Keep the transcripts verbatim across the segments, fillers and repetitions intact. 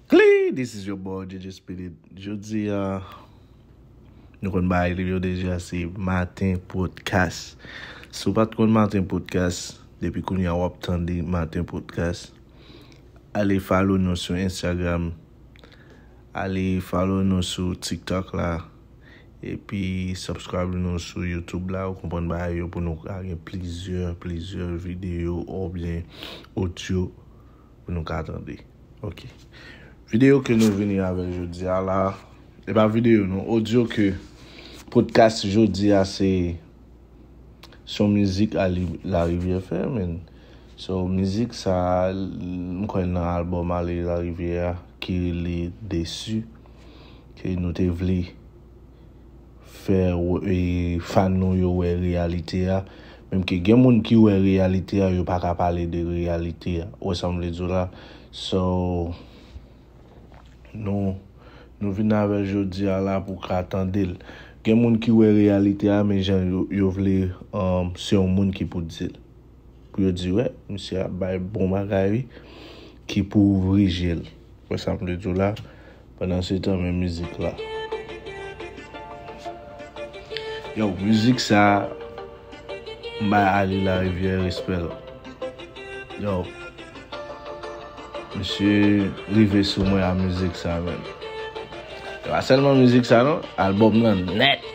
Clee, this is your boy J J Spirit. Jodi a, nou konn bagay li yo deja, se Maten Podcast. Si w pa t konn Maten Podcast, depi kounye a w ap tande Maten Podcast. Ale follow nou sou Instagram. Ale follow nou sou TikTok la. Epi subscribe nou sou YouTube la. Ou konprann bagay yo pou nou ka gen plizyè, plizyè videyo oubyen odyo pou nou ka tande. Ok. Videyo ke nou vini avèk jodi a la, e pa videyo non, odyo ke podcast jodi a se, se yon mizik a li, Larivière fè, men. So, mizik sa, m kwè nan albòm a li, Larivière a, ki rele Déçu, ke nou te vle fè w-, e, fan nou yo wè reyalite a. Menm ke gen moun ki wè reyalite a, yo pa ka pale de reyalite a. Ou wè sa m vle di w la? So, nou, nou vin avè l jodi a la pou ka tande l. Gen moun ki wè reyalite a, men jan yo, yo vle, um, se yon moun ki pou di l. Pou yo di, wè, misye ap bay bon bagay, wi, ki pou ouvri je l. Wè sa m vle di w la? Pandan se tan, men mizik la. Yo, mizik sa, m bay Ali Larivière respè l. Yo, misye rive sou mwen a mizik sa, menm. E pa sèlman mizik sa, non, albòm nan nèt.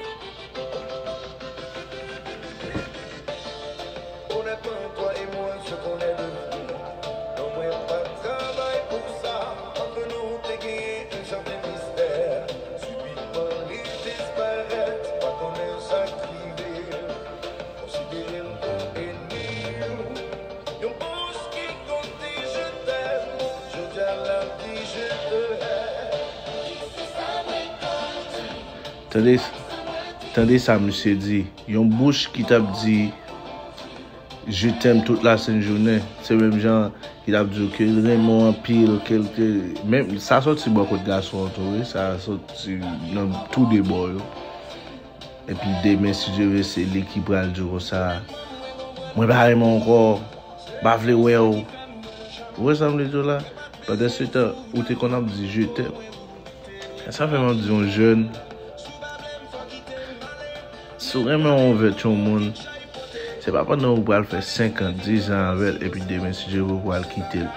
Tande, tande sa misye di. Yon bouch ki t ap di je t'aime tout la sent jounen, se menm jan ki t ap di w ke l renmen w anpil, ke l te, menm sa soti bò kot gason an tou, wi, sa soti nan tou de bò yo. Epi demen, si Dye vle, se li ki pral di w konsa, mwen pa renmen w ankò, m pa vle wè w. Ou wè sa m vle di w la? Pandan se tan, ou te konn ap di je t'aime. Sa fè m ap di yon jèn, si w renmen yon vèt yon moun, se pa pandan ou pral fè senk an, diz an avè l, epi demen, si Dye vle, ou pral kite l.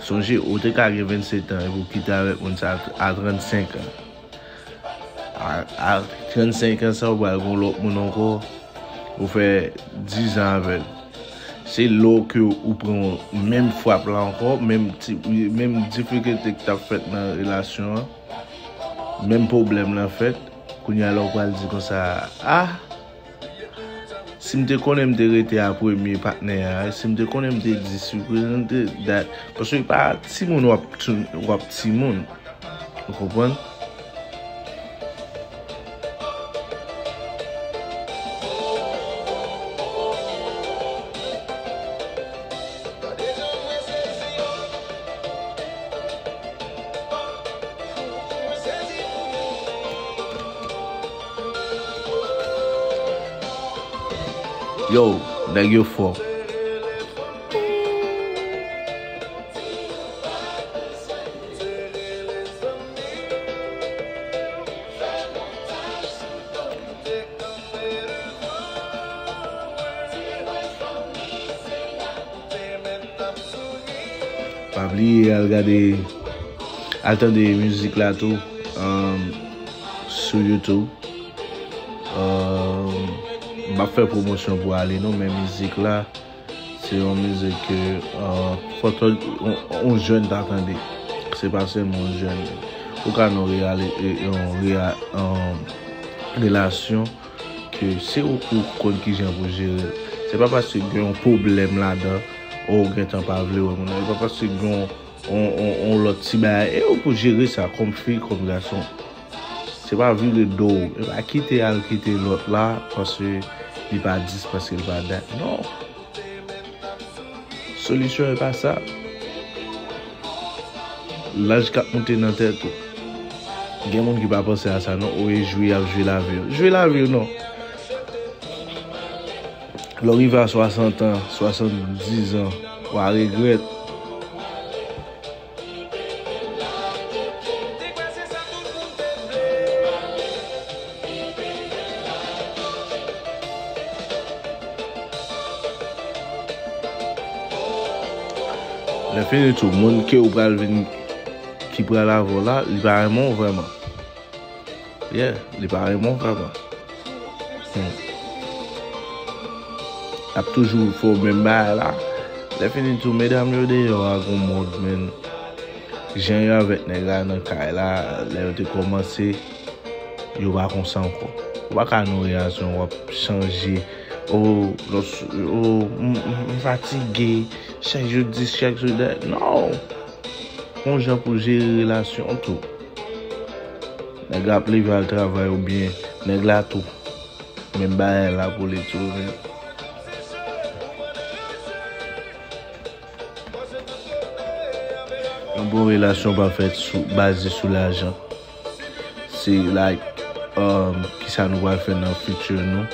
Sonje, ou te ka gen vennsenk an epi w kite avèk moun sa a trannsenk an. A, a trannsenk an sa, ou pral gen yon lòt moun ankò, ou fè diz an avè l. Se lè w ke ou pran menm frap la ankò, menm ti, menm difikilte ki t ap fèt nan relasyon an, menm pwoblèm lan fèt, kounye a la ou pral di konsa, ah, si m te konnen m te rete a premye patnè a, si m te konnen m te di si, si m te dat, paske pa timoun w ap tou-, w ap timoun. Ou konprann? Yo, nèg yo fò. Pa bliye al gade, al tande mizik la tou, um, sou YouTube. Um, m p ap fè pwomosyon pou ale non, men mizik la, se yon mizik ke, uh, fò tout yon, yon jèn ta tande. Se pa sèlman yon jèn. Ou ka nan yon reyali-, yon reya-, um, relasyon ke se ou pou konn kijan pou jere l. Se pa paske gen yon pwoblèm ladan, ou gentan pa vle wè moun nan. Se pa paske gen yon, yon, yon, yon lòt ti bagay, e ou pou jere sa kòm fi, kòm gason. Se pa vire do w. E pa kite al kite lòt la, paske li pa dis, paske li pa dat. Non. Solisyon e pa sa. Laj k ap monte nan tèt ou. Gen moun ki pa panse a sa non. Ou e jwi, y ap jwi lavi w. Jwi lavi w non. Lè w rive a swasant an, swasanndiz an, w a regrèt. Fini tou, moun ke ou pral vin, ki pral avè w la, li pa renmen w vrèman. Yeah, li pa renmen w vrèman. Hmm. Ap toujou fè w menm bagay la. Lè fini tou, medam yo deyò a gon mòd, men. Jan yo avèk nèg la nan kay la, lè yo te kòmanse, yo pa konsa ankò. Ou pa ka nan yon relasyon, w ap chanje. Oh, lòs, oh, m, m, m fatige. Chak jou dis, chak jou dat. Non! Gon jan pou jere relasyon tou. Nèg la ap leve al travay oubyen nèg la tou. Menm bagay la pou li tou, men. Yon bon relasyon pa fèt sou, baze sou lajan. Se, like, um, kisa nou pral fè nan future nou.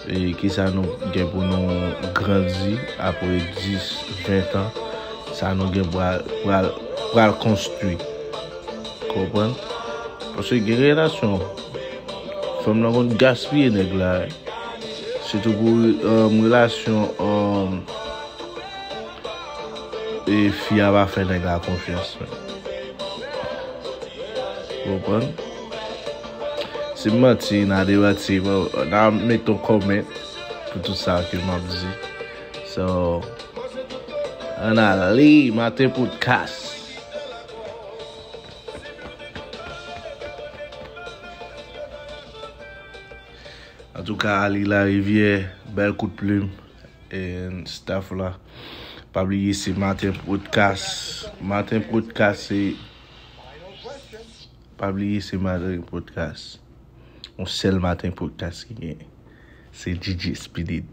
E kisa nou gen pou nou grandi apre dis, ven tan. Sa nou gen pral, pral, pral konstwi. Konprann? Paske gen relasyon. Fanm nan konn gaspiye nèg la. Sitou pou, um, relasyon, um, e fi a pa fè nèg la konfyans, men. Konprann? Si m manti, n a debati, n a met yon comment pou tout sa ke m ap di. So, ann ale, Maten Podcast. Antouka, Ali Larivière, bèl kout plim, and staff la. Pa bliye se Maten Podcast. Maten Podcast se, pa bliye se Maten Podcast. Yon sèl Maten Podcast ki gen. Se D J Spirit.